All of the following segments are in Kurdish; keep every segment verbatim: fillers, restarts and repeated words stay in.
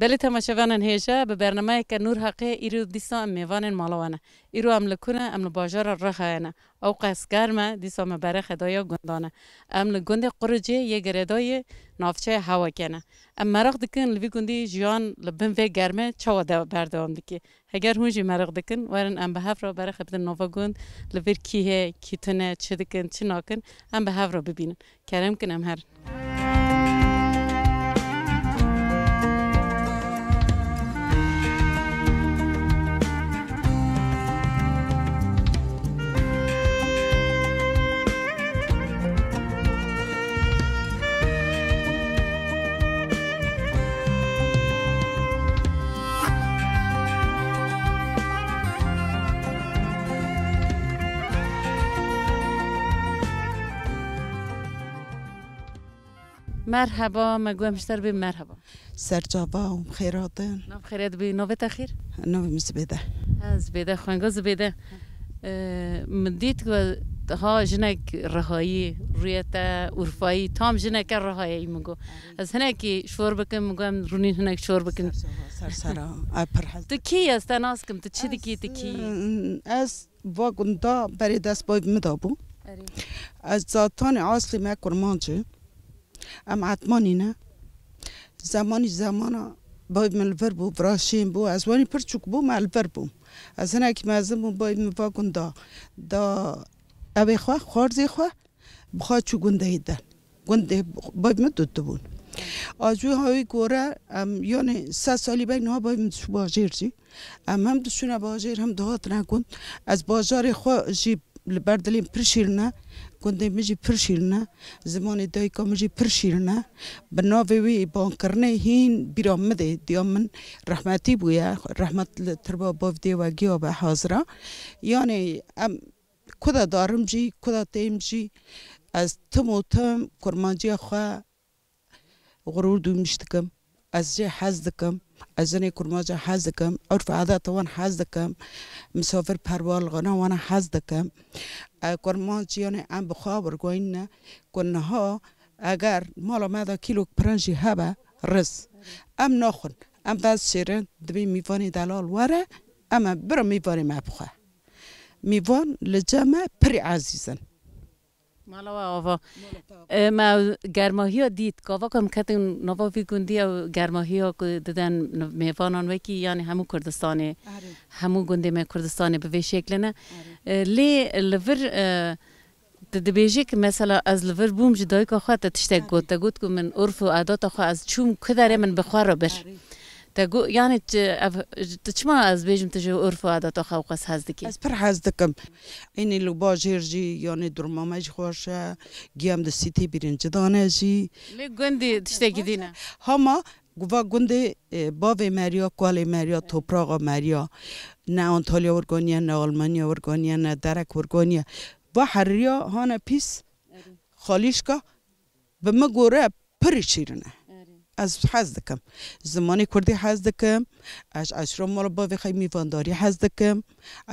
Belê temaşevanên hêja, bi bernameyeke Nûr Heqê îro dîsa em mêvanên mala we ne. Îro em li ku ne? Em li bajara Rihayê ne. Ew qas germ e, dîsa me berexe daye gundan e. Em li gundê Quricê yê girêdayî navçeya Hewekê ne. Em meraq dikin li vî gundî jiyan li bin vê germê çawa de-, berdewam dike. Heger hûn jî meraq dikin, werin em bi hev re berexe bidin nava gund, li vir kî heye, kî tune, çi dikin, çi nakin, em bi hev re bibînin. Kerem kin em herin. Merheba, me got em ji te re bê merheba. Serçava û xêr hatin. Nav xêret bî, navê te xêr? Navê min Zibêde. Ha, Zibêde, xwenga Zibêde. Ee, min dît ku ha jinek Rihayî, rûyê te Urfayî, tam jineke Rihayê yî min got. Ez hinekî şor bikim, min got em rûnîn hinek şor bikin. Ser sera, ser sera. Ay pir hez. Tu kî yî, ez te nas kim, tu çi dikî, tu kî yî? Ez, ez va gunda berê dest bayv min da bû. Erê. Ez zatanê aslê me kurmanc e. Em Etmanî ne. Zemanî zemana bayv min li vir bû, vira şên bû. Ez wenî pir çûk bûm, me li vir bûm. Ez hinekî mezin bûm, bayv min va gunda da evê xwe, xwarzê xwe, bi xwe çû gundê de. Gundê bayv min dût dibûn. A ji wî hawî gore em, yanê se salî bek niha bayv min diçû bajêr jî. Em hem diçûne bajêr, hem dihatine gund. Ez bajarê xwe jî li ber dilê min pir şîrîn e, gundê min jî pir şîrîn e, zimanê dayika min jî pir şîrîn e. Bi navê wî bankirinê hîn bîra min dê, diya min rehmetî bûye, rehmet li tirba bavdê we giya be hazira. Yanê em ku de darim jî, ku de têm jî, ez tim û tim kurmanciya xwe xurûr dûmîş dikim. Ez jê hez dikim. Ez jinê kurmanca hez dikim. Urf û adeta wan hez dikim. Misafir perwalixana wana hez dikim. E, kurmanc yanê em bi xwe wirgoyîn ne ku niha eger mala me de kîlok pirinc jî hebe, riz. Em naxwin. Em dest şêrin, dibê mîvanê delal were, em ê bira mîvanê me bixwe. Mîvan li cem me pirî ezîz in. Mala we ava. E, me ew germahiya dît. Gava ku em ketin nava vî gundî, ew germahiya ku diden mêvanan wekî, yanî hemû Kurdistanê, Erê. Hemû gundê me Kurdistanê bi vê şekle ne. Erê. E, lê li vir, e, tu dibêjî ku mesela ez li vir bûm ji dayika xwe, te tiştek Erê. Got. Te got ku min urf û adeta xwe ez çûm ku derê min bi xwe re bir. Erê. Te got, yanî tu, ev, tu çima ez bêjim tu ji urf û adeta xwe qas hez dikî? Ez pir hez dikim. Înî li bajêr jî, yanî durma me jî xweş e. Giyam di sîtî bîrin cidane jî. Lê gundî tiştekî dî ne. Hama guva gundê, e, bavê meriya, kualê meriya, topraxa meriya. Ne Antalya wirganiye, ne Almanya wirganiye, ne derek wirganiye. Va heriya hane pîs, Erê. Xalîşka, bi min gore pirî şîrin e. Erê. Ez hez dikim. Zimanê kurdî hez dikim. Ez eşra mala bavê xey mîvandarî hez dikim.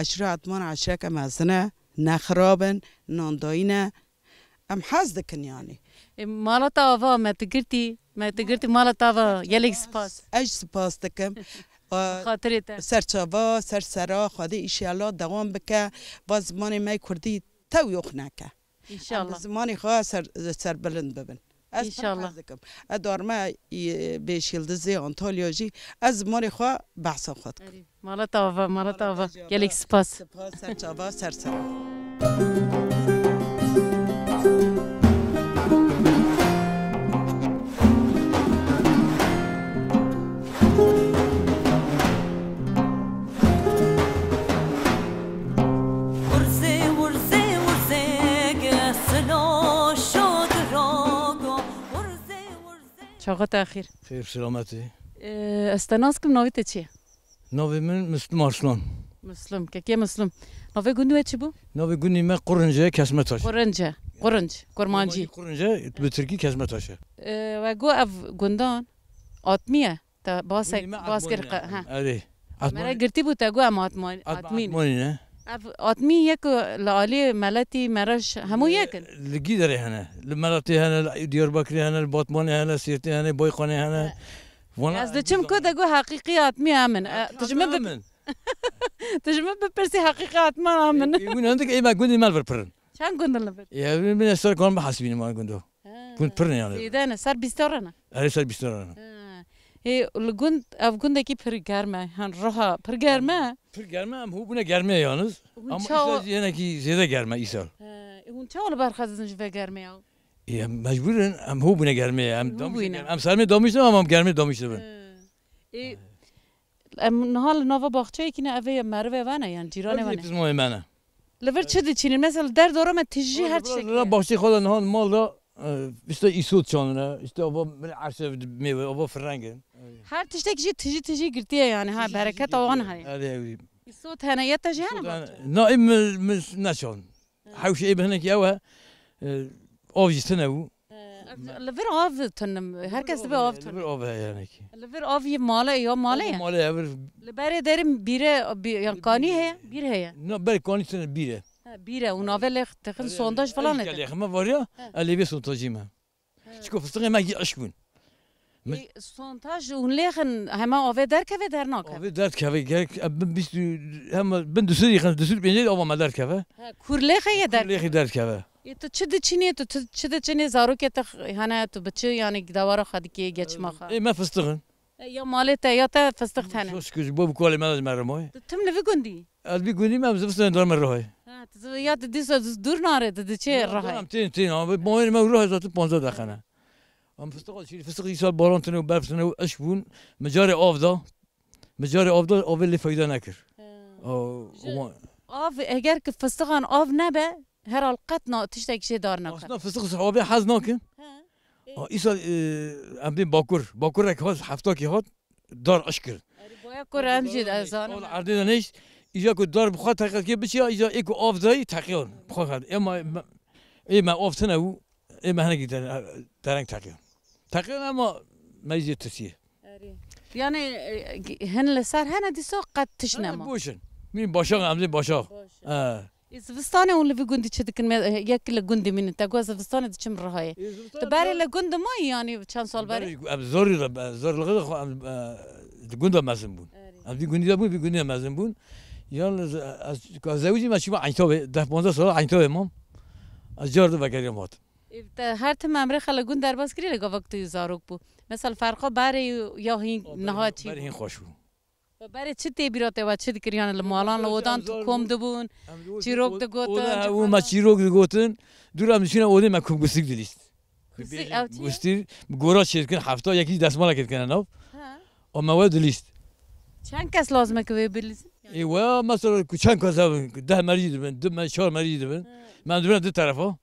Eşra Etman eşreke mezin e. Ne xirab in, nandayî ne. Em hez dikin yanî. E, mala te ava, me tu girtî, me tu girtî mala te ava. Gelek spas. Ez spas dikim. Xatirê te. Serçava, ser sera, Xwedê îşeallah dewam bike. Va zimanê me kurdî tew yox neke. Înşallah. Em bi zimanê xwe ser, serbilind bibin. Ez pir Înşallah. Hez dikim. Ez darme, e, Beş Yıldızê Antalya jî ez zimanê xwe behsa xwe dikim. Erê. Mala te ava, mala te ava. Gelek spas. Spas, ser çava, ser sera. Çaxa te xêr. Xêr, selametî. Ee, ez te nas kim, navê te çi ye? Navê min Mislum Arslan. Mislum, kekê Mislum. Navê gundê we çi bû? Navê gundê me Qurince, Kesmetaş. Qurince, Qurinc, Kurmancî. Qurince, bi tirkî Kesmetaş e. Ee, we got ev gundan Atmî ye. Te basek, bas kir qe-, ha. Erê. Me re girtî bû, te got em Atman-, Atmî ne. Atmanî ne. Ev Atmî yek li alî meletî, mereş hemû yek in. Li Gîderê hene, li Meletê hene, li Diyarbekirê hene, li Batmanê hene, Sêrtê hene, Bayqanê hene. He. Vana Ez diçim ku de got heqîqî hatmî emin. E, tu ji min bi-, min. Tu ji min bipirsî heqîqî hatman emin. E, e, hûn hindik ê me gundê me li vir pirin. Çend gund li vir? E, min ser kan bihesibînim an gundo. Ha. Gund pir ne yani. Zêde ne, ser bîsta re ne? Erê ser bîsta re ne. Ha. E, li gund, ev gundekî pir germ e. Han roha pir germ e. Pir germ e, em hû bûne germê yalnız. Hûn Ama çawa îsal jî hinekî zêde germ e îsal. Ha, e, hûn çawa li ber xwe dizin ji vê germê ya? E, em mecbûr in, em hû bûne germê, em Hû damiş bûne. Em sermê damiş dibin, ama em germê damiş dibin. Ha. E, em niha li nava baxçeyekî ne, ev ê merivê we ne, yani cîranê Ev we ne? Pismamê me ne. Li vir çi diçînin? Mesela li der dora me tijî her tiştekî Li ye. Baxçê xwe de niha li mal de, e, işte îsot çandine, işte ava min erse mêve, ava fireng in. Her tiştek jî tijî tijî girtiye yani, ha, Tijî, tijî bereketa wan girtiye. Heye. Erê, ew. Îsot hene, ya te jî hene Îsot baxçe? hene. Na, ê min, min neçand. Hı. Hewşê ê bi hinekî ew e, e, av jî tune bû. Ee, li vir av tunim. Her kes dibe av Li tunim. vir av heye hinekî. Li vir av yê male, ya male ye? Male ye, vir Li berê derin bîre, bî-, yan kanî heye, bîr heye. Na, berê kanî tune bîr e. Ha, bîr e, û navê lêx texin sondaj falan Ey, lê lêx me var ya, He. ez lê vê sondajî me. He. Çiko fistixê me yî eşk bûn. Me- Ê, sondaj û lêxin hema avê derkeve dernakeve? Avê derdikeve, gerek, e, bin bîst û, hema bin du sed yîxin, du sed pêncî ava me derdikeve. He, kur lêxe ye Kur derkeve? lêxî derdikeve. Ê, tu çi diçînî, tu, tu çi diçînî, zarokê te x-, hene, tu bi çi, yani, dewara xwe dikê, geçma xwe? Ê, me fistix in. E, ya malê te, ya te fistix tene? Çok şükür, bo bi kolê me de me remoy. Tu tim li vî gundî? Ez vî gundî me, em zivistan dar me rohay. Ha, tu ziv-, ya tu dîsa dûr nare, tu diçê Ya, rohay. Em tên, tên, abi, mayên me rohay zaten panzdeh deqe ne. Em fistix şîr, fistix îsal baran tine û berf tine û eşk bûn. Micarê av da. Micarê av da, avê lê feyda nekir. Ha. O, Ji o- av, eger ki fistixan av nebe, herhal qet na, tiştek jê dar nakin. Aslında fistix avê hez nakin. Ha. Ê. A, îsal, e, em bên bakur. Bakurek hat, heftakî hat, dar eşk kir. Erê, boya kur em jî ez zanim. Ol erdê de nêşt, îja ku dar bi xwe teqet kê biçiya, îja ê ku av dayî teqiyan. Bi xwe hat. Ema me, ê me av tine û ê me hinekî te-, tereng teqiyan. Teqiyan ema me jê tirsiye. Erê. Yani, e, hin li ser hene dîsa qet tişt Hene nema. boş in. Min başa, em dê başa. Boş in. He. Ê, zivistanê hûn li vî gundî çi dikin? Me, e, yek li gundî mînin. Te got zivistanê diçim rihayê. Ê, zivistanê Tu berê de li gund dimayî, yani çend sal berê? Berê, em zor, em zorlixê de xwe, em, e, di gunda mezin bûn. Erê. Em vî gundî de bûn, vî gundî de mezin bûn. Yalnız, e, ez, ka zewicî me çima Eyntabê, deh panzdeh sal Eyntabê mam. Ez car de vegeriyam hat. Ê, te her tim emrê xwe li gund derbas kiriye li gava ku tu zarok bû. Mesela ferqa berê ya hîn O berê niha hîn, çî berê bû? hîn xweş bû. Berê çi tê bîra te, we çi dikir? Yani li malan, li odan tu kom dibûn, çîrok digotin, Oda hev û me çîrok digotin. Dûra em diçûne odê me kom gustîk dilîst. Gustîk, ew çi ye? Gustîk, bi gora çêdikin hefta, yekî destmalekê dikine nav. Ha. O me we dilîst. Çend kes lazim e ki wê bilîzin? Ê we mesela ku çend kes hebin, deh merî dibin, du me-, çar merî dibin. Ha. Me em dibine du terefa.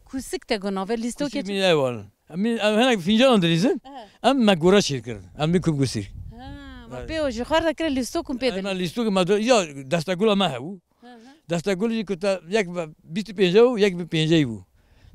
Kusik te got navê lîstokê Kusik çi? min ew an. Em, em hinek fincanan dilîzin. Aha. Em me gora çêkirin. Em min kum gusîr. Ha, ma Evet. pê o ji xwe re kire lîstok û pê Em dilîzin. me lîstok me do-, ya destegula me hebû. Hı hı. Destegul jî ku te yek bi bîst û pênc û yek bi pênc bû.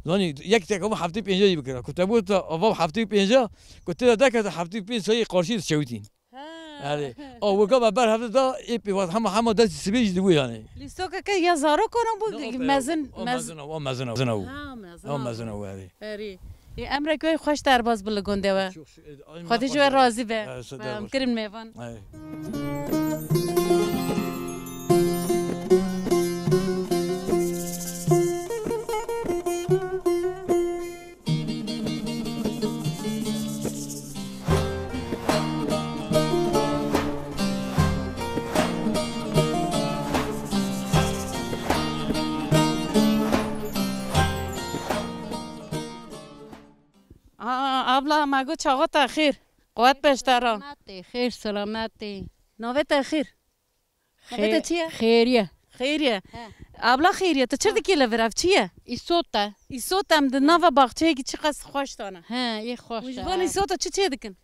Zanî yek tek ama heftê pênc jî bikira. Ku te bû te ava heftê pênc, ku te de dekete heftê pênc sayê qarşî çewitîn. Ha. Erê. O weka me ber hevde da, ê pê wat hema, hema destî sibê jî dibû yani. Lîstokeke ya zarokan bû, Ne, o mezin, o mez- mezin o, o mezin o, mezin o. Ha, mezin O o. mezin o, erê. Erê. Ê, emrek we xweş derbas bi li gundê we. Çok şükür, ay, Xwedê ji we razî be. Evet, Em derbas. kirin mêvan. Ay. Aa, abla, me got çaxa te xêr. Quwet beştera. Selametê, xêr selametê. Navê te xêr? Navê te çi ye? Xêriye. Xêriye. He. Abla Xêriye, tu çi dikî li vir, ev çi ye? Îsot e. Îsot em di nava baxçeyekî çiqas xweş dane. He, ê xweş e. Hûn ji van îsota çi çê dikin?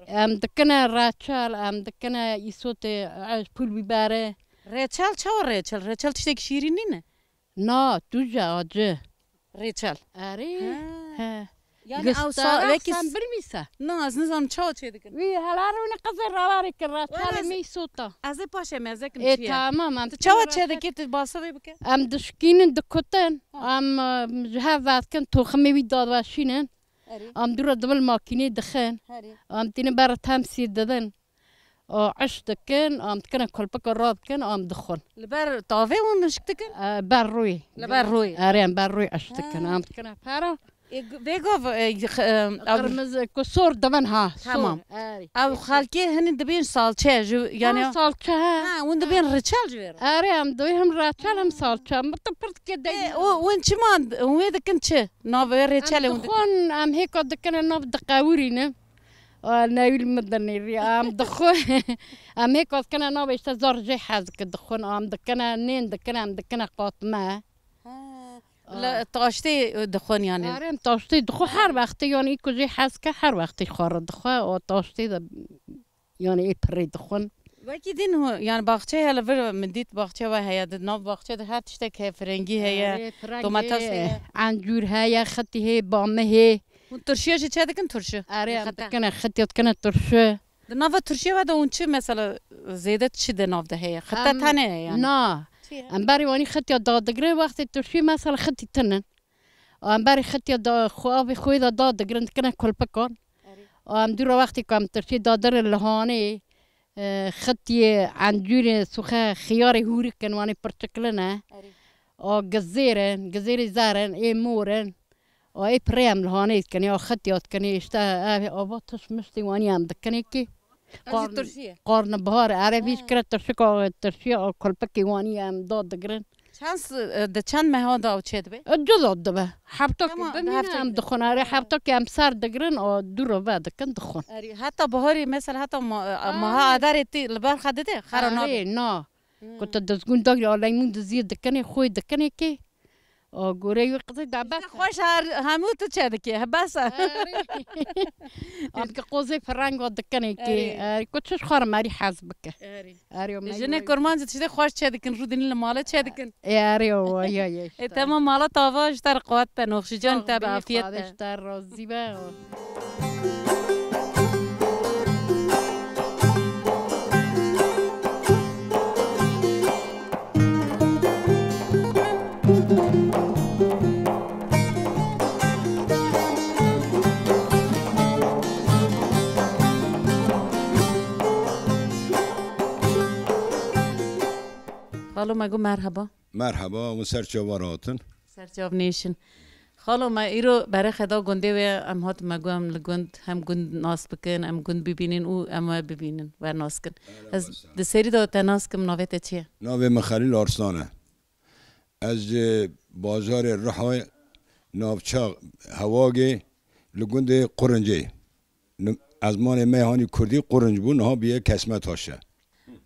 Em dikine reçel, em dikine îsotê, e, pul biberi. Reçel çawa reçel? Reçel tiştekî şîrîn nîne? Na, tûj e, acı. Reçel. Erê. He. He. Yani ew Gistara sa-, wekî sen s-, bilmîse. Na, ez nizanim çawa çê dikin. Wî helar wî ne qezê rawarê kir, reçelê Wala me îsota. Ez ê paşê me, ez ê kim Ê, çi ye? tamam, em Tu çawa çê dikî, tu basa vê bike? Em dişkînin, dikutin. Ha. Em, e, ji hev vedikin, toximê wî dadweşînin. Erê. Em dû re di bil makînê dixin. Herê. Em tînin ber temsî didin. A, eş dikin, em dikine kulpika radikin, em dixwin. Li ber tavê hûn mişk dikin? E, ber rûyê. Li ber rûyê. Erê, em ber rûyê eş dikin. Ha. Em dikine pera. Ê, g-, vê gov, e, x-, e, ev Qirmiz, ku sor dibin ha. Tamam. Sor, erê. Ev xelkê hinî dibên salçe, ji, yani Ha, salçe, ha. Ha, hûn dibên reçel ji vê re. Erê, em dibên hem reçel hem salçe. Em tu pirtike de Ê, o, hûn çima, hûn wê dikin çi? Nav wê reçelê Em hûn dikin? Dixwin, em hêka dikine nav diqewirînin. A, newîl min dinêrî. Em dixwin. Em hêka dikine nav işte zor jê hez dike dixwin. Em dikine nên dikine, em dikine qatme. Ha. A. Li taştê dixwin yani. Erê, em taştê dixwe her wextê yani î ku jê hez ke her wextê xwe re dixwe. O taştê de yani ê pirê dixwin. Wekî din hû, yani baxçe heye li vir min dît baxçe we heye. Di nav baxçe de her tiştek heye, firengî heye, Erê, firengî, domates heye. Encûr heye, xitî heye, bamî heye. Hûn turşiya jî çê dikin turşi? Erê, em Xete. dikine, xitiya dikine turşi. Di nava turşiya we de hûn çi mesela zêde çi di nav de heye? Xite Em, tenê heye yani? Na. Çi ye? Em berî wanî xitiya dadigrin, wextê turşî mesela xitî tinin. Em berî xitiya da, xwe avê xwê de dadigrin, dikine kulpikan. Erê. Em dû re wextê ku em turşî dadirin li hanê, e, xitiyê, encûrê, suxe, xiyarê hûrik in, wanê pirçikli ne. Erê. A gizêr in, gizêrê zer in, ê mor in. A ê pirê em li hanê dikin, ya xitiya dikin, işte ev ava tiş miştî wanî em dikin êkî. Ev jî Qarn-, turşî ye. qarnibihar, erê vî Ha. kire turşika, turşiya kulpikê wanî em dadigirin. Çend s-, e, di çend meha de ew çê dibe? E, cuda dibe. Heftakê Tamam, di bimîne heftê em dibe. dixwin, erê Ha. heftakê em ser digirin, a dû re vedikin dixwin. Erê, heta biharê mesela heta ma-, e, Ha. meha Adarê tê li ber xwe dide, xera nabe. Erê, na. Hmm. Ku tu dizgûn dagirî, a leymûn diziyê dikinê, xwê dikinê kê. A goreyê wî qizê de bes e. Xweş her, hemû tu çê dikê, he bes e. Erê. Em ki qozê fireng o dikinê kê. Erê. Erê, ku çi ji xwe re merî hez bike. Erê. Erê, o Jinê merî kurmancî tiştê xweş çê dikin, rûdinî li malê çê dikin. Ê, erê, o, ya, ya, Ê, işte. Temam, mala tava ji te re quwet be, noxşîcan Sağ te be, ol, afiyet Xwedê be. ji te razî be. Xalo, me got merheba. Merheba, hûn ser çava re hatin. Ser çav nêşin. Xalo, me îro berê xeda gundê wê em hatin, me got em li gund, hem gund nas bikin, em gund bibînin û em we bibînin, we nas kin. Ehlen Ez we sehlen. Di serî de te nas kim, navê te çi ye? Navê min Xelîl Arslan e. Ez ji bajarê Rihayê, navça Hewagê, li gundê Qurincê. Ni-, ezmanê me hanî kurdî Qurinc bû, niha bûye Kesmetaş e.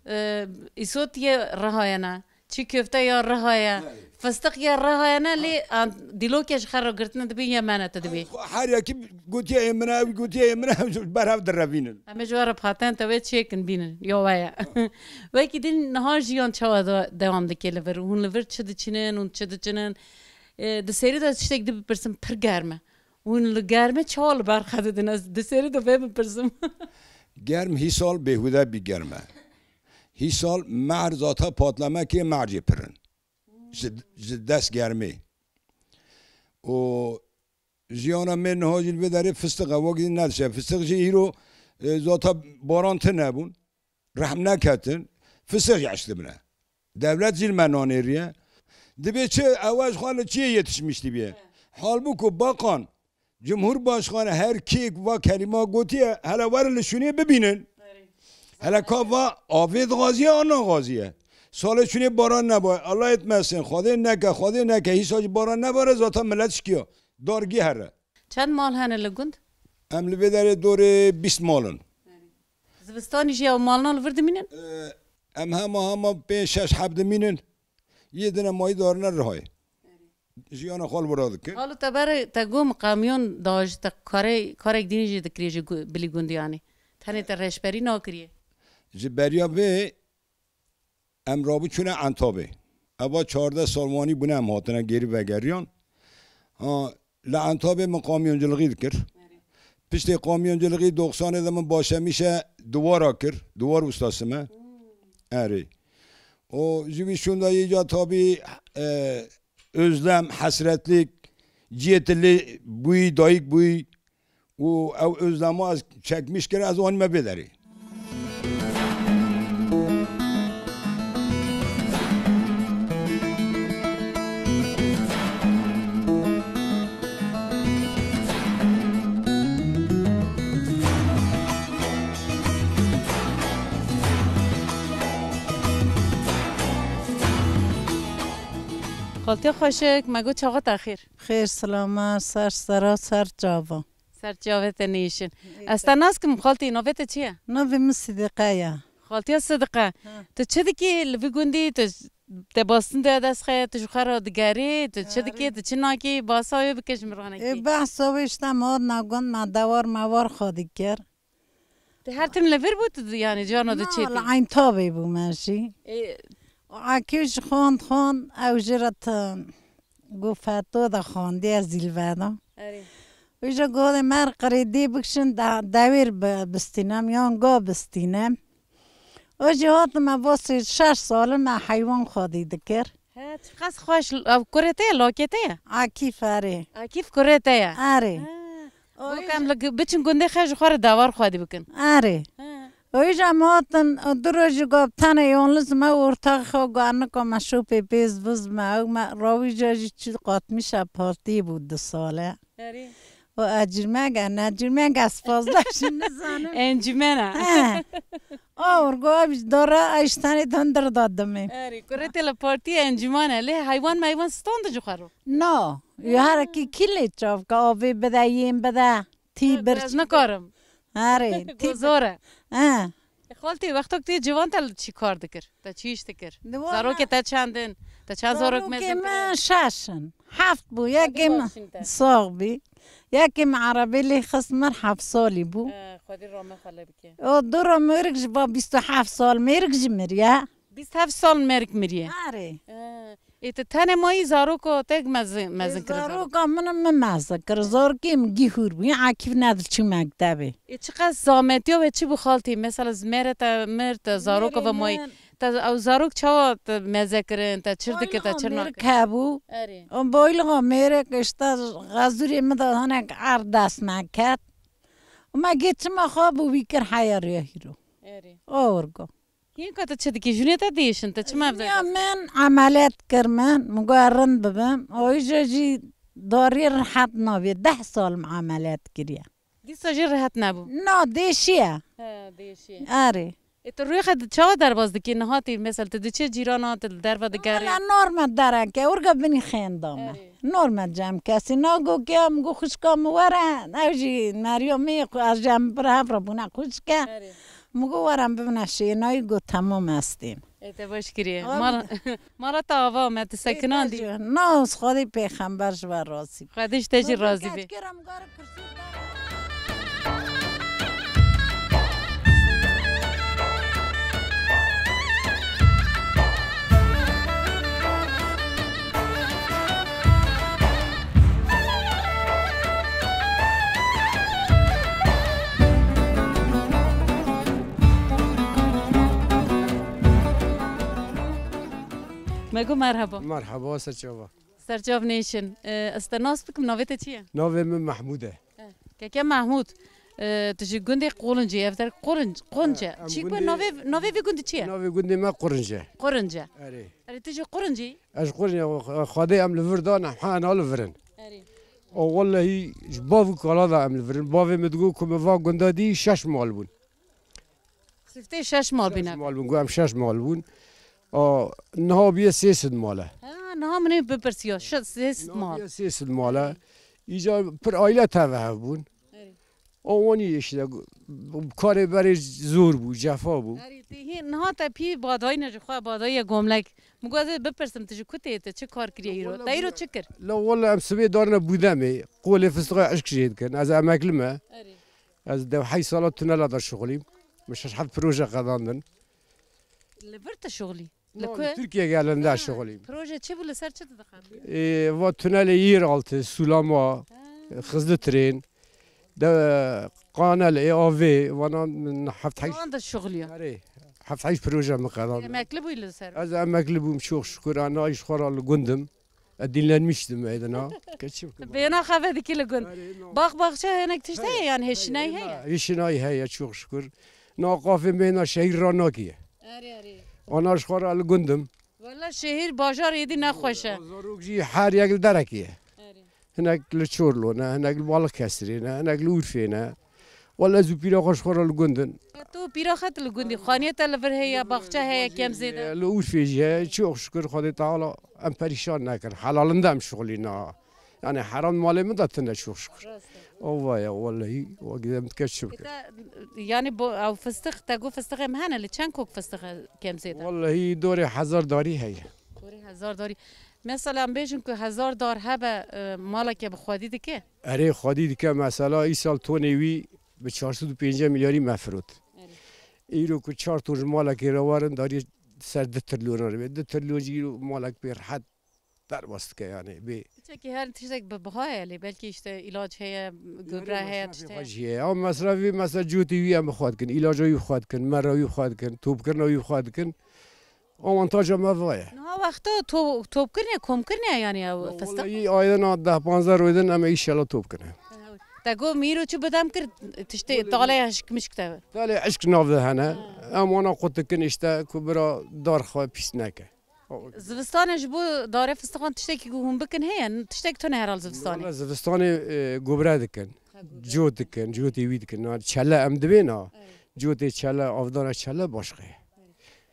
Ee, îsot yê Rihayê ne. Çî köfte ya Rihayê. Evet. Fıstık ya Rihayê ne, lê, ha, an, dîlokê ji xwe re girtine dibî yê me ne tu dibî. Her yekî gotiye ê min e, ew gotiye ê min e, berhev direvînin. Em ê ji we re patent ew ê çêkin bînin. Ya we ye. Wekî din niha jiyan çawa de-, dewam dike li vir? Hûn li vir çi diçînin, hûn çi diçînin? Ee, di serî de tiştek di bipirsim, pir germ e. Hûn li germê çawa li ber xwe didin? Ez di serî de vê bipirsim. Germ hîsal bêhude bî germ e. Hîsal mehr zata patlemekê mercê pir in. Ji, ji dest germê. Û jiyana me niha jî li vê derê fistik e, wek jî nedişe. Fistik jî îro, e, zata baran tune bûn. Rehm neketin, fisix yaş dibine. Dewlet jî li me nanêriye. Dibê çi, ew ji xwe li çiyê yetişmiş dibiye. Halbuku bakan, Cumhurbaşkanı her kêk va kelîma gotiye, hele werin li şûnê bibînin. Hele ka va avê dixwaziye, an naxwaziye. Salê şûnê baran nebaye. Allah etmesin, Xwedê neke, Xwedê neke, hîsa jî baran nebare, zaten millet şikiya. Dargî here. Çend mal hene li gund? Em li vê derê dorê bîst mal in. Zivistanî jî ew malnan li vir dimînin? Ee, em hema hema pênc şeş heb dimînin. Yê din em mayî darine Rihayê. Jiyana xwe li vira dikin. Xalo, te berê te got min qamiyon da ji te karê, karek dînî jî dikirî ji gu-, bilî gundiyanê. Tenê te reşberî nakiriye. Ji beriya vê Em rabû çûne Entabê. Eva çardeh sal wanî bûne em hatine gêrî vegeriyan. Ha, li Entabê min qamiyoncilixî dikir. Piştê qamiyoncilixî doxsanê de min başemişe diwara kir. Diwar ustası me. Erê. O ji vî şûnda yê ca tabî, e, özlem, hesretlik, ciyê tu lê bûyî, dayik bûyî. û ew özlema ez çekmiş kir, ez anîme vê derê. Xaltiya xweşik, me got çaxa te xêr. Xêr, silamet, ser sera, ser çava. Ser çavê te nêşin. Ê, Ez te nas kim, xaltî, navê te çi ye? Navê min Sidîqe ye. Xaltiya Sidîqe, Ha. tu çi dikî li vî gundî? Tu te bastin de dest xeye, tu ji xwe re digerî, tu çi Erê. dikî, tu çi nakî? Basa wê bike ji min re nekî. Ê, behsa wê işte me hat nagund, me dewar mewar xwe dikir. Tu her tim li vir bû, tu, yanî, carna tu Na, çê tî? Li Eyntabê bû me jî. Ê. Akî ji xwend xwend, ew jê re ti got feto de xwendî, ez zîlve de. Erê. Wî jî got, mer qirêdî bikişin, de-, dewêr bi-, bistînem, yan ga bistînem. O jî hatime, vosî şeş sal in me heywan xwedî dikir. He, çiqas xweş, ev kurê te ye, lakê te ye? Akîf, erê. Akîf kurê te ye? Erê. He. O Wek jî em li gu-, biçin gundê xwe ji xwe re dewar xwedî bikin. Erê. He. O jî em hatin, o du roj jî got, tenê yalniz me ortaxê xwe got, nika me şopê pêz viz me, ew me rawîja jî çi qatmişa partiyê bû du sale. Erê. O ecirmeg e, necirmeg e, ez fazla jî nizanim. Encûmen e. He. A orgo ev ji dara, ev ji tenê hundir da dimê. Erê, kurê te li partiyê encûman e. Lê heywan meywan stand ji xwe re? No. Hı. Her kî kî lê çav ke, avê bide, yên bide. Tî Ha, bir ez nikarim. Erê, tî Zor e. He. E, xaltî, wextok tu yê ciwan te li çi kar dikir? Te çi îş dikir? Di wala Zarokê te çend in? Te çend zarok Zarokê mezin min kirin? şeş in. Heft bû. Xwedî Yekê min başin te. Sax bî. Yekê min erebê lê xist mir, heft salî bû. E, Xwedî rame xele bike. O dora mêrik jî va bîst û heft sal mêrik jî miriye. Bîst heft sal mêrik miriye? Erê. E, Ê, tu tenê mayî, zaroka te mezin, mezin kirin zarok? Zaroka min, min mezin kir. Zarokê min gî hûr bû. Akîf nedir çû mektebê. Ê, çiqas zahmetiya wê çi bû xaltî? Mesela ji mêrê te mir, te zaroka ve mayî. Mêrê min Te ew zarok çawa te meze kirin? Te çir dikir, te çir nakir? Boyluxa mêrik hebû. Erê. O boyluxa mêrik işte xezûrê min de hinek erd dest me ket. Û me gê çima xwe bû wî kir heya rêya hîro. Erê. O orgo. Hîn ka tu çi dikî? Jûnê te diêşin, te çima ev Ya derkes? Min emeliyat kir min, min got rind bibim. O îja jî darî rehet nabê. Deh sal min emeliyat kiriye. Dîsa jî rehet nebû? Na, dêşiye. He, dêşiye. Erê. Ê, tu rûyê xwe di-, çawa derbas dikî? Niha tî, mesela, tu diçî cîrana, tu li derve digerî? Wala normal dereke, urga binî xênda me. Erê. Normal cem kesî. Na got ke, min got xwişka min were, ew jî Meryemê, ez jî em bir hev re bûne xwişke. Erê. Min got, "Were em bibine şênayî." Got, "Temam, ez têm." Ê, te baş kiriye. Wala. Mala, mala te ava me, tu sekinandî. Ê, te jî. Nas Xwedê pêxember ji we razî be. Xwedê ji te jî razî be. Keçkê re em gare kirsî dara. Me got merheba. Merheba, ser çava. Ser çav nêşin. E, ez te nas bikim, navê te çi ye? Navê min Mehmûd e. E, keke Mehmûd, e, tu ji gundê Qolincê, ev der Qolinc, Qonc e. E, em Çi ku gundê navê, navê vî gundî çi ye? Navê gundê me Qorinc e. Qorinc e. Erê. Erê, tu ji Qolincê? Ez ji Qolincê, xwe-, Xwedê em li vir dan, em hena li vir in. Erê. O wellehî ji bav û kala de em li vir in. Bavê min digot ku min va gunda dî şeş mal bûn. Siftê şeş mal bîne. Şeş mal bûn, got em şeş mal bûn. A, niha bûye sê sed mal e. Ha, niha min ê bipirsiya, şeş, sê sed mal. Niha bûye sê sed mal e. Îca pir aile teve hev bûn. Erê. A wanî işte, karê berê zor bû, cefa bû. Erê, tê hî, niha te pî badayî ne ji xwe, badayî ye gomlek. Min got ez ê bipirsim, tu ji ku tê, tu çi kar kiriye îro? Te îro çi kir? La wala em sibê darine Bûdemê, qolê fistiqa eşk jê dikin. Ez emekli me. Erê. Ez dewhey sala tunela de şixulîm. Min şeş heft proje qedandin. Li vir tu şixulî? Li No, ku? Li Tirkiye gelin de şixulîm. Proje çi bû, li ser çi tu dixebitî? Ê, va tunelê yeraltı, sulama, Ha. hızlı tren, de, kanal, ê, A V, vana min heft heyş Wan de şixulî ye. Erê, heft heyş proje min qedan. Emekli bûyî li ser? Ez emekli bûm, çok şükür, ana iş xwe ra li gundim. E, dinlenmiştim evde na. Keçim ki. Bêhna xwe vedikî li gund. Erê, na. Bax, baxçe hinek tişt heye, yani hêşinayî heye? Hêşinayî heye, çok şükür. Na qafê me na şehîr ra nakiye. Erê, erê. Ana ji xwe ra li gundim. Wela şehîr bajar êdî nexweş e. Zarok jî her yek li derekê ye. Erê. Hinek li Çorlo ne, hinek li Balıkesirê ne, hinek li Urfê ne. Wela ez û pîra xwe ji xwe re li gund in. Tu pîra xwe tu li gundî, xaniyê te li vir heye, baxçe heye, kem zêde. Li Urfê jî heye, çok şükür Xwedê Teala em perîşan nekir. Helalinde em şixulîna. Yani heram malê min de tune çok şükür. Rast e. Ova ya, wellahî, wekî em dike çi bike. Te, yani bu, ew fistix, te got fistixê min hene, li çend kok fistixê kem zêde? Wellahî dorê hezar darî heye. Dorê hezar darî. Mesela em bêjin ku hezar dar hebe, e, maleke bi xwedî dike? Erê, xwedî dike, mesela îsal tonê wî bi çar sed û pêncî milyarî me firot. Erê. Îro ku çar ton ji malekê re werin, darî ser du trilyon re bê. Du trilyon jî îro malek pê rehet derbas dike, yani bê. Çekî her tiştek bi biha ye lê, belkî işte îlac heye, gübre heye, tişt heye. Xwe jî heye. Ama mesrefî, mesela cotê wî em bi xwe dikin, îlaca wî bi xwe dikin, mera wî bi xwe dikin, topkirina wî bi xwe dikin. Avantaja me va ye. Niha wexta to-, topkirinê, komkirinê yani ew fistix? Wallahî ayê na deh panzdeh roj din em ê înşallah top kirin. Te got mîro çi bidem kir, tiştê talê hişk mişk te. Talê hişk nav de hene. Ha. Em wana qut dikin işte ku bira dar xwe pîs neke. Zivistanê ji bo darê fistixan tiştekî ku hûn bikin heye? Tiştek tune herhal zivistanê. Wala zivistanê, e, gobre dikin. Ha, gobre. Cot dikin, cotê wî dikin. Na çele em dibê na. Evet. Cotê çele, avdana çele başqa ye.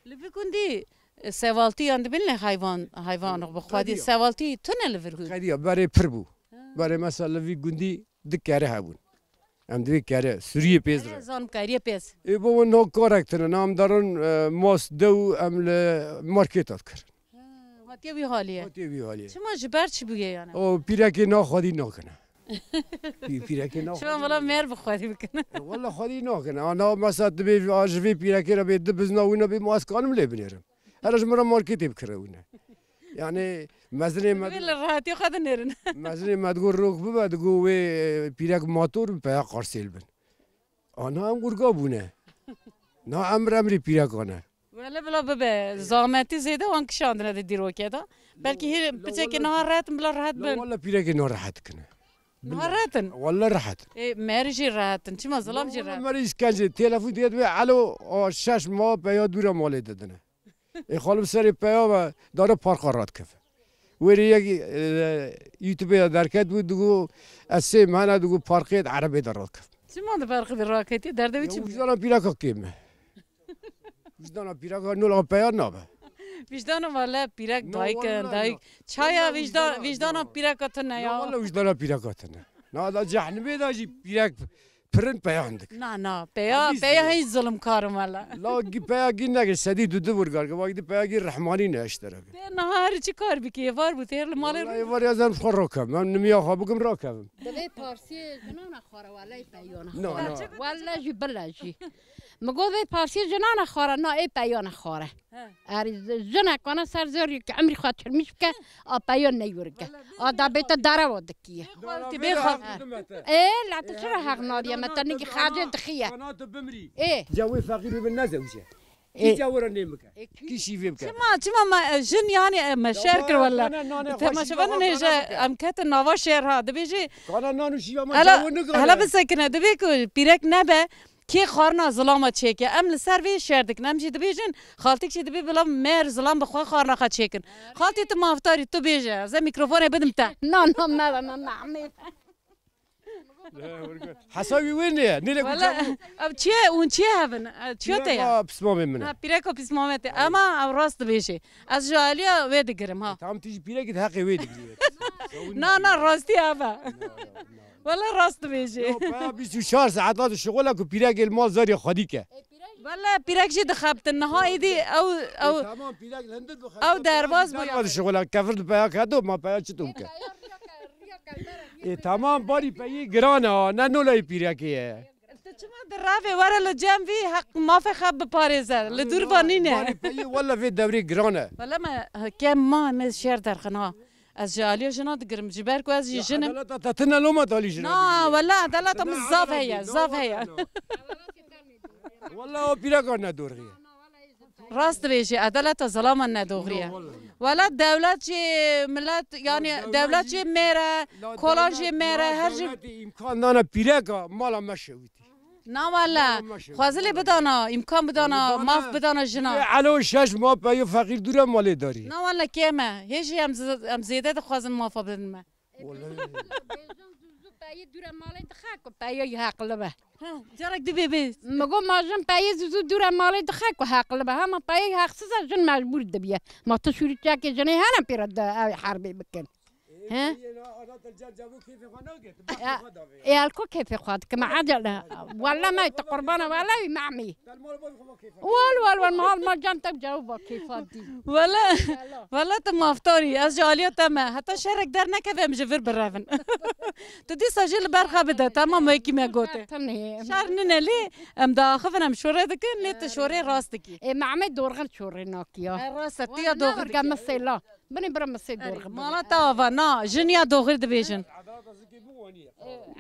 Li vî gundî, e, sevaltî yan dibin lê heyvan, heyvan bi xwedî sevaltî tune li vir gund. Qediya berê pir bû. Ha. Berê mesela li vî gundî du kere hebûn. Em divê kere, Sûriyê pêz re. Zan kariye pêz. Ê baba, no karek tune, na em darin, e, mas dew em li markêta dikirin. Ha, hatiye wî halî ye. Hatiye wî halî ye. Çima, ji ber çi bûye yani? O pîrekê na xwedî nakine. Pî-, pîrekê na xwedî nakine. Çima wala mêr bi xwedî bikine? E, wala xwedî nakine. Ana mesela dibê a ji vê pîrekê re bê du bizna wîna bê, ma ez kanim lê binêrim. Here ji min re marketê bikire wîne. Yani mezinê me... Divê li rehetî xwe dinêrin. Mezinê me digo rok bibe, digo wê, e, pîrek mator bi peya qarsêl bin. Ana em urga bûne. Na emir emrê pîrekan e. Wele bila bibe, zametî zêde wan kişandine di dîrokê de. Belkî hê piçekî niha rehet in, bila rehet bin. Wala pîrekê niha rehet kine. Niha rehet in? Wala rehet. Ê, merî jî rehet in. Çima zilam jî rehet? Merî îskence. Telefon diye dibe, alo, o şeş ma peya dûra malê didine. Ê xalim serê peya ve dare parka radikeve. Wêrê yek, e, YouTube-ê de derket bû, digo, ez sê mehene, digo, parkê de erebê de radikevim. Çima di parkê de raketî? Derdê wî çi bû? Wijdana pîreka kêm e. Wijdana pîreka nola peya nabe. Wijdana wale pîrek dayik e, dayik. Çaya wijda-, wijdana pîreka tune ya. Wala wijdana pîreka tune. Na da cehnimê de jî pîrek pirin peyan dik. Na, na, peya, peya hiç zulmkar im wala. La gi peya gi neke sedî du du vurgar ke, vak di peya gi rehmanî ne eştere ke. Te niha her çi kar bikî, êvar bû, têr li malê. Wala êvar ya zem xwe rokem, em nimiya xwe bikim rakevim. Divê parsiyê jinana xwara wala ê peyana. Na, na. Wala jî bila jî. Mi got vê parsiyê jinana xwara, na ê peyana xwara. He. Erê, zi-, jinek wana ser zor ki emrî xwe çirmîş bike, a peyo neyûrike. A da bête derewa dikiye. Xaltî bê xal. Ê, la tu çira heq nadiye, me te nigî xercê dixiye. Ê. Cewê feqîrî bin nezewce. Ê. Kî cewê re nêm bike. Ê, kî- Kî şîvê bike. Çima, çima me, e, jin yani, e, me şer kir wela. Temaşevan nêje, em ketin nava şer ha. Dibêjî. Kana nan û şîva me cewê nigare. Hele bisekine, dibê ku pîrek nebe. Kê xwarina zilama çêke? Em li ser vê şer dikin. Em jî dibêjin, xaltîk jî dibê bila mêr zilam bi xwe xwarina xwe çêkin. Xaltî tu maftarî, tu bêje. Ez ê mîkrofonê bidim te. Na, na, me, me, me, me. Hesabî wê ne ye? Nêre ku... Wala, ev çi ye? Hûn çi ye hevin? Ev çi ye te ye? Pîreka pismamê min e. Ha, pîreka pismamê te. Ama ev rast dibêjê. Ez ji aliya wê digirim ha. Tam tu jî pîrekî di heqê wê digirî. Na, na, rastî ev e. Na, na, na. Wala rast dibêjê. Ya, peya bîst û çar saeta dişixule ku pîrekê li mal zerê xwedî ke. Wala pîrek jî dixebtin. Niha êdî ew, ew, e, tamam, pîrek li hundir bixebtin, ew derbas bû ya. Dişixule, kefir di peya ke do, ma peya çi tom ke? E, tamam, barî peyî giran e, ne nolayê pîrekê ye. Tu çima di revê were li cem vî heq mafê xwe biparêze? Li dûr va nîne. Barî peyî, wala vê dewrê giran e. Wala me, kem ma me şer derxin ha. Ez ji aliya jina digirim, ji ber ku ez jî jin im. Edaleta te tune loma te alî jina digirî. Na, wela edaleta min zaf heye, zaf heye. Wela o pîreka ne dorxiye. Rast dibêjî, edaleta zilaman ne doxrî ye. Wela dewlet jî, millet, yani dewlet jî mêr e, kolan jî mêr e, her jî. Dewletê îmkan dana pîreka mala me şewitî. Na wele, xwezilê bidana, îmkan bidana, maf bidana jina. Ê, elo şeş ma peyo feqîr dûre malê darî. Na wele kêm e. Hê jî em z-, em zêde dixwazin mafa bidin me. Wele. Bêjin zû zû peyê dûre malê dixe ku peyo heqli be. Ha, carek dibê bê. Mi got ma jin peyê zû zû dûre malê dixe ku heqli be. Hema peyê heqsiz e jin mecbûr dibiye. Ma tu şûrîçekê jinê hene pêre de ew herbê bikin. He? Ê, ê, na, ana te cem cem û keyfê xwe nagirtin, bextê xwe davê. Ê, el ku keyfê xwe dikim, ecele. Wele me tu qurbana, wele wî memî. Te li mal bavê xwe keyfê. Wal, wal, wal, mal, mal can te cewab keyfa dî. Wele, wele tu maftarî, ez ji aliya te me. Heta şerek dernekeve em ji vir birevin. Tu dîsa jî li ber xwe bide, tamam, wekî me gote. Tenê. Şer nine lê, em diaxivin, em şore dikin, lê tu şorê rast dikî. Ê, Mehmet dorxin şorê nakiya. E, rast e, tu ya doxir dikî. Mesela. Binê bira misê dorxê. Mala te ava, na, jin ya doxir dibêjin.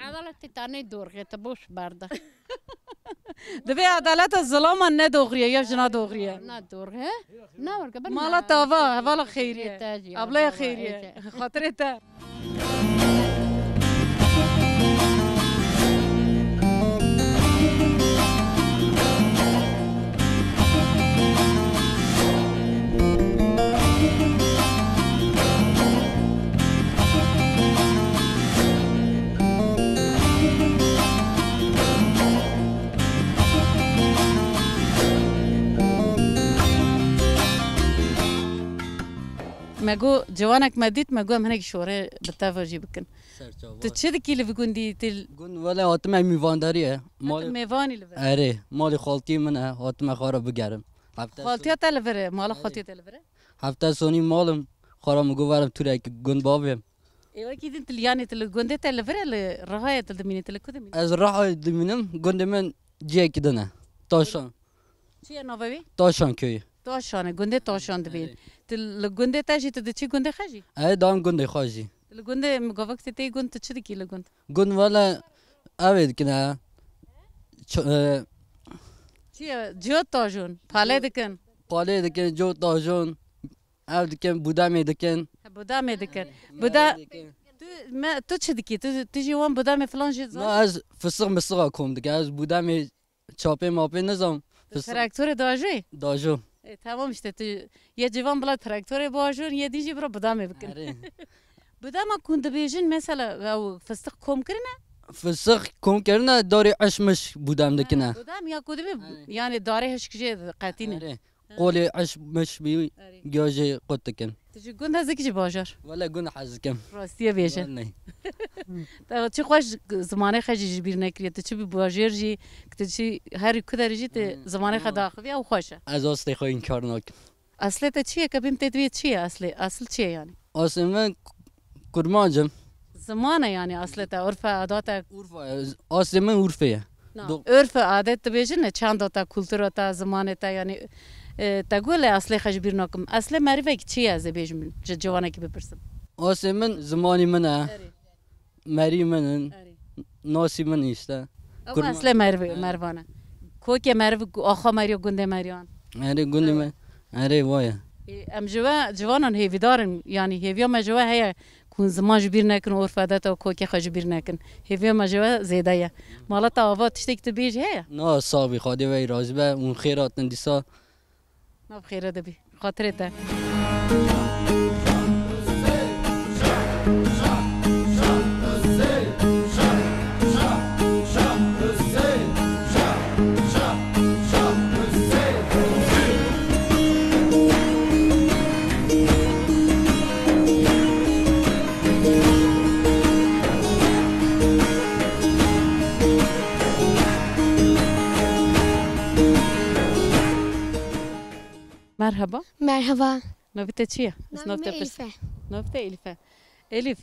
Edaletê te nê dorxê, te boş berde. Divê edaleta zilaman ne doxriye, ya jina doxriye. Na dorxê, na werke, bin. Mala te ava, hevala xeyriye. Ablaya xeyriye. Xatirê te. Me got, ciwanek me dît, me got em hinek şorê bi te ve jî bikin. Serçava. Tu çi dikî li vî gundî? Tu l- Gund wele hatime mîvandarî ye. Malê mêvanî li vir. Erê, malê xaltiyê min e, hatime xwe re bigerim. Hefte Xaltiya te li vir e, mala xaltiya te li vir e? Hefte sonî malim, xwe re min got werim tûrek gund bavêm. Ê, wekî din tu li, yanê tu li gundê te li vir e, li Rihayê tu dimînî, tu li ku dimînî? Ez Rihayê dimînim, gundê min cihekî din e. Taşan. Çi ye navê wî? Taşan köyü. Taşan e, gundê Taşan dibîn. Evet. Tu li gundê te jî tu diçî gundê xwe jî? Evet, dam gundê xwe jî. Li gundê, min gavak te tê gund, tu çi dikî li gund? Gund wele ev ê dikin ha. Ç-, e, Çi ye? Cihot tajon, pale dikin. Pale dikin, cihot tajon. Ev dikin, budamê dikin. Ha, budamê dikin. Buda-, Ev dikin. Tu, me, tu çi dikî? Tu, tu jî wan budamê filan jî zan? Na, ez fıstık mıstık a kom dikim. Ez budamê çapê mapê nizam. Tu fıstık traktorê diajê? Dajo. E, tamam işte, tu yê civan bila traktorê biajon, yê din jî bira budamê bikin. Erê. Budama ku dibêjin mesela ew fıstık kom kirine? Fıstık kom kirine, darê eş miş budam dikine. Ha, budam ya ku dibê, erê, yani darê hişk jê qetîne. Erê. Qolê eş miş bî, erê, giya jê qut dikin. Tu ji gund hez dikî ji bajar? Wele gund hez dikim. Rastiyê bêje. Wele. Te çi xweş zimanê xwe jî ji bîr nekiriye. Tu çi bi bajêr jî, tu çi herî ku derê jî tu, hmm, zimanê xwe, hmm, daxiviye û xweş e. Ez astê xwe înkar nakim. Aslê te çi ye? Kebîm tê divê çi ye aslê? Asl çi ye yani? Aslê min Kurmancim. Ziman e yani aslê te, urf e, adat e? Urfa, aslê min Urfê ye. Na, do- urf e, adet dibêjin ne, çanda te, kultura te, zimanê te, yani, e, te got lê aslê xwe ji bîr nakim. Aslê merivek çi ye, ez ê bêjim, ji ciwanekî bipirsim. Aslê min zimanî min e. Erê. Merî min in. Erê. Nasî min işte. Ew Kurma- aslê meriv-, He. Merivan e. Kokê meriv, axa meriyo gundê meriyan. Erê gundê me. Erê, vay. E, em ji we ciwanan hêvîdar in. Yani hêviya me ji we heye ku hûn ziman ji bîr nekin û urf adet û kokê xwe ji bîr nekin. Hêviya me ji we zêde ye. Mala te ava tiştek tu bêjî heye? Na, sax bî, Xwedê we razî be. Hûn xêr hatin dîsa. Nav xêre de bî. Xatirê te. Merhaba. Merhaba. Navê te çi ye? Navê me Elîf e. Navê te Elîf e. Elîf,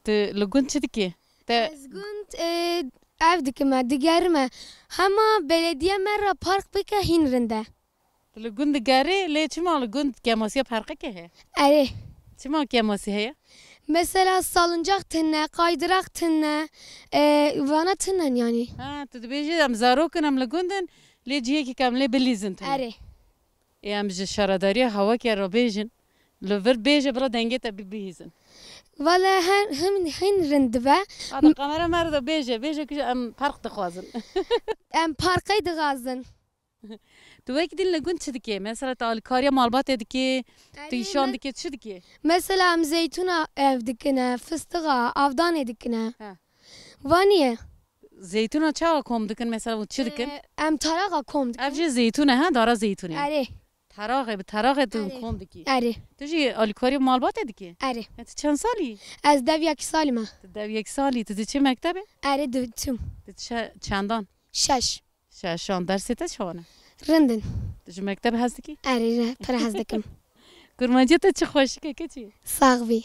tu li gund çi dikî? Te Ez gund, e, ev dikime, digerime. Hema belediye me re park bike hîn rind e. Tu li gund digerî, lê çima li gund kemasiya parkekê heye? Erê. Çima kemasî heye? Mesela salıncak tune, kaydırak tune, e, vana tunen yani. Ha, tu dibêjî em zarok in, em li gund in, lê cihekî ke em lê bilîzin tune. Erê. Ê, em ji şaredariya Hewakê re bêjin. Li vir bêje bila dengê te bi-, bihîzin. Valla her, hin, hin rind dibe. Hadi kamera merdo bêje, bêje ku em park dixwazin. Em parkê dixwazin. Tu wek din li gund çi dikê? Mesela tu alîkariya malbatê dikê, tu Erê, îşan me- dikê, çi dikê? Mesela em zeytûna ev dikine, fistixa, avdanê dikine. He. Vaniye. Zeytûna çawa kom dikin? Mesela û çi dikin? Ee, em taraxa kom dikin. Ev jî zeytûn e, ha? Dara zeytûnê. Erê. Taraxê, bi taraxê tu Erê. kom dikî. Erê. Tu jî alîkarî malbatê dikî? Erê. E, tu çend salî? Ez dev yek salî me. Tu dev yek salî, tu diçî mektebê? Erê, diçim. Tu çe-, çendan? Şeş. Şeşan. Dersê te çawa ne? Rindin. Tu ji mekteb hez dikî? Erê, re, pir hez dikim. Kurmancî te çi xweşik e keçî? Sax bî.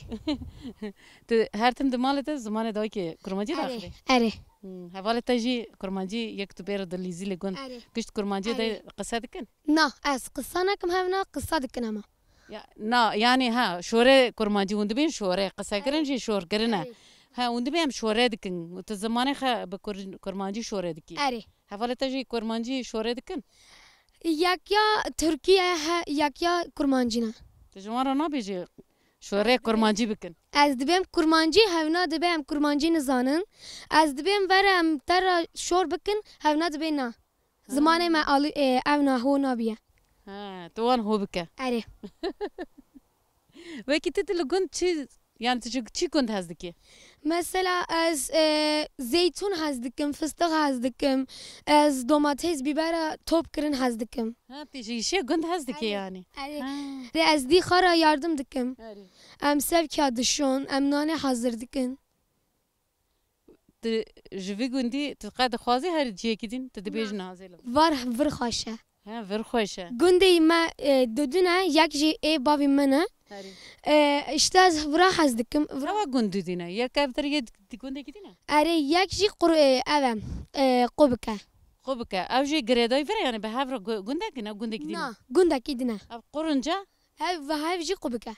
Tu her tim di malê te zimanê dayikê kurmancî Erê, daxivî? Erê. Hmm, hevalê te jî kurmancî yek tu bêre dilîzî li gund. Erê. Gişt kurmancî de Erê. qise dikin? Na, ez qisa nakim hevna, qisa dikin ama. Ya, na, yani ha, şore kurmancî hûn dibên şore, qisekirin Erê. jî şorkirin e. Erê. Ha, hûn dibê em şore dikin. Tu zimanê xe bi kur-, kurmancî şore dikî. Erê. Hevalê te jî kurmancî şore dikin? Yek ya Tirkî ye, he, yek ya kurmancî ne. Tu ji wan re nabêjî şore kurmancî bikin? Ez dibêm kurmancî, hevna dibê em kurmancî nizanin. Ez dibêm vere em te re şor bikin, hevna dibê na. Zimanê me alî, e, ev na ho nabiye. Ha, tu wan ho bike. Erê. Wekî tu, tu li gund çi, yani tu ji çi gund hez dikî? Mesela ez, e, zeytûn hez dikim, fistiq hez dikim, ez domates, bibera top kirin hez dikim. Ha, tu ji îşê gund hez dikî Erê. yani. Erê. Ha. Erê, ez dî xwe re yardim dikim. Erê. Em sevkiya dişon, em nanê hazir dikin. Tu ji vî gundî tu qe dixwazî her ciyekî din, tu dibêjî Na. nahazê li vir? Var vir xweş e. He, vir xweş e. Gundê me, e, dudin e, yek jî ê bavî min e. Herî. E, işte ez vira hez dikim. Vira Ewa gund dudin e. Yek ev dir yê di gundekî din e? Erê, yek jî qur-, e, ev e. E, qubik e. Qubik e. Ew jî girêdayî vir e, yani bi hev re gu-, gundekî ne, gundekî din e? Na, gundekî din e. Ev qurunc e? Ev ve hev jî qubik e.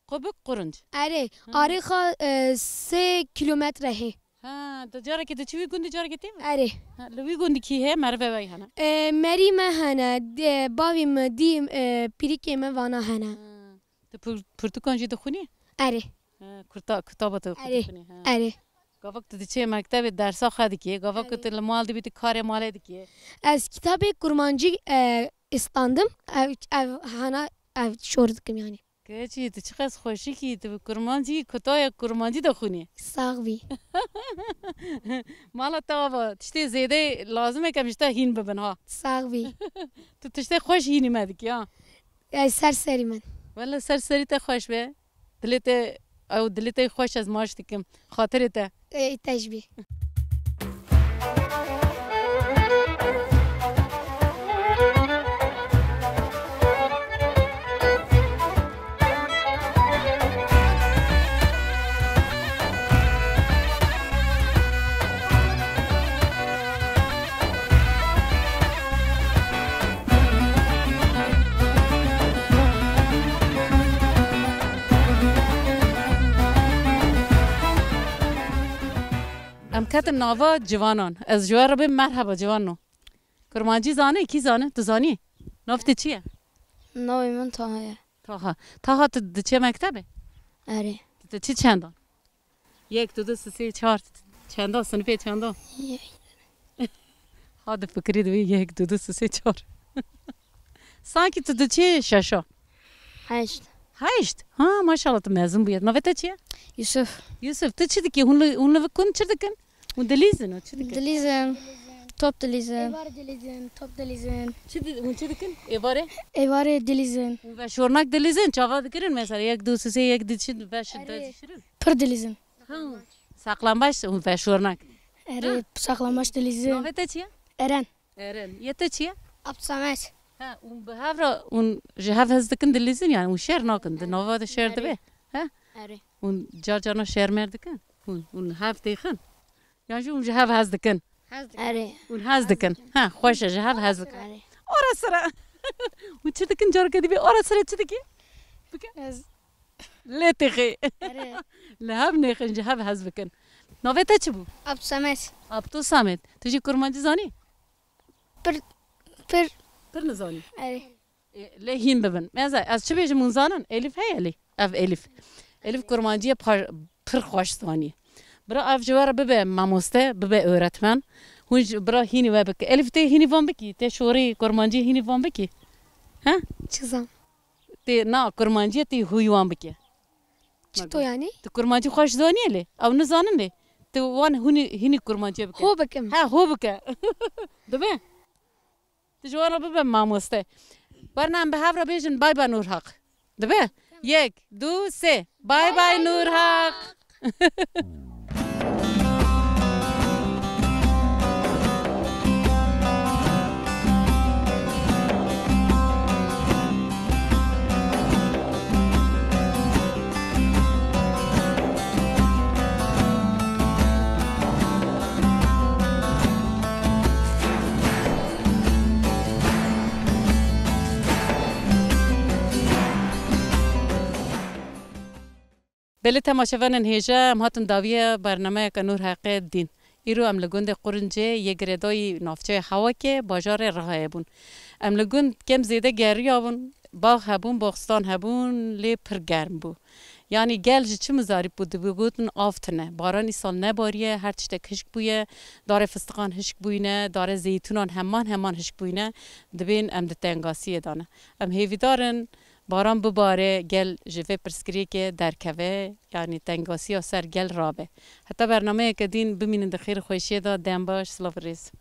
Qubik, qurunc. Erê, Ha. arê xwe, e, sê kîlometre hê. Ha, tu carekê diçî wî gundî, carekê tê? Erê. Ha, li wî gundî kî heye? Merivê we hene? E, merî me hene, de, bavî me, dî, e, pîrikê me vana hene. Ha. Tu pir-, pirtûkan jî dixwînî? Erê. Ha, kurta-, kitaba tu Erê. dixwînî, ha. Erê. Gava ku tu diçê mektebê dersa xwe dikî, gava ku Erê. tu li mal dibî tu karê malê dikî. Ez kitabê kurmancî, e, istandim. Ev, ev hana, ev şor dikim yani. Keçî, tu çiqas xweşik î, tu bi kurmancî, kutaya kurmancî de xwînî. Sax bî. Mala te ava, tiştê zêde lazim e ke em ji te hîn bibin ha. Sax bî. Tu tiştê xweş hînî me dikî ha. Ey ser serî min. Wele ser serî te xweş be. Dilê te, ew dilê te xweş ez maç dikim. Xatirê te. Ey te jî bî. Em ketin nava civanan. Ez ji we re bêm merheba civano. Kurmancî zanî? Kî zanî? Tu zanî? Nav te çi ye? Navê min Taha ye. Taha. Taha, tu diçe mektebê? Erê. Tu, tu çi çendan? Yek, du, du, sê, çar. Çenda, sinifê çenda? Yek. Ha, difikirî divê yek, du, du, sê, çar. Sanki tu diçî şeşa. Heşt. Heşt? Ha, maşallah, tu mezin bûye. Navê te çi ye? Yusuf. Yusuf, tu çi dikî? Hûn li, hûn li vir gund çi dikin? Hûn dilîzin û çi dikin? Dilîzin. Top dilîzin. Êvar dilîzin, top dilîzin. Çi di-, hûn çi dikin? Êvarê? Êvarê dilîzin. Hûn veşornak dilîzin, çava dikirin mesela, yek, du, sê, yek, du, çi veş-, Erê. dişirin? Pir dilîzin. Ha, saklambaç hûn veşornak. Erê, Ha. saklambaç dilîzin. Navê te çi ye? Eren. Eren. Yê te çi ye? Abdulsamet. Ha, hûn bi hev re, hûn ji hev hez dikin dilîzin, yani hûn şer nakin, di nava de şer Erê. dibe. Ha? Erê. Hûn car carna şer mer dikin? Hûn, hûn hev têxin? Yan jî hûn ji hev hez dikin? Hez dikin. Erê. Hûn hez dikin. Ha, xweş e, ji hev hez dikin. Erê. Ara sira. Hûn çi dikin, careke dî bê ara sira çi dikî? Bike. Ez Lê têxê. Erê. Li hev nêxin, ji hev hez bikin. Navê te çi bû? Abdulsamet. Abdulsamet. Tu jî kurmancî zanî? Pir, pir. Pir nizanî? Erê. Ê, lê hîn bibin. Meze, ez çi bêjim hûn zanin? Elîf heye lê. Ev Elîf. Elîf kurmanciyê pa-, pir xweş zanî. Bira ev ji we re bibe mamoste, bibe öğretmen. Hûn ji bira hînî we bike. Elîf tê hînî van bikî, tê şorî kurmanciyê hînî van bikî. He? Çi zan? Tê, na, kurmanciyê tê hûyî wan bike. Çito yanî? Tu kurmancî xweş zanî lê. Ew nizanin lê. Tu wan hûnî, hînî kurmanciyê bike. Ho bikim. He, ho bike. Dibe. Tu ji wan re bibe mamoste. Berne em bi hev re bêjin bay bay Nûrhaq. Dibe? Yek, du, sê. Bay bay Nûrhaq. Belê temaşevanên hêja, em hatin dawiya bernameyeke Nûrheqê dîn. Îro em li gundê Qurincê yê girêdayî navçeyê Hewakê, bajarê Rihayê bûn. Em li gund kêm zêde geriyabûn, bax hebûn, boxistan hebûn, lê pir germ bû. Yanî gel ji çi mizarî bû, digotin av tune. Baran îsal nebariye, her tiştek hişk bûye, darê fistiqan hişk bûyne, darê zeytûnan heman heman hişk bûyne, dibên em di tengasiyê de ne. Em hêvîdar in, baran bibare, gel ji vê pirsgirêkê derkeve, yanî tengasiya ser gel rabe. Heta bernameyeke dîn bimînin di xêr û xweşiyê de, dem baş, silav û rêz.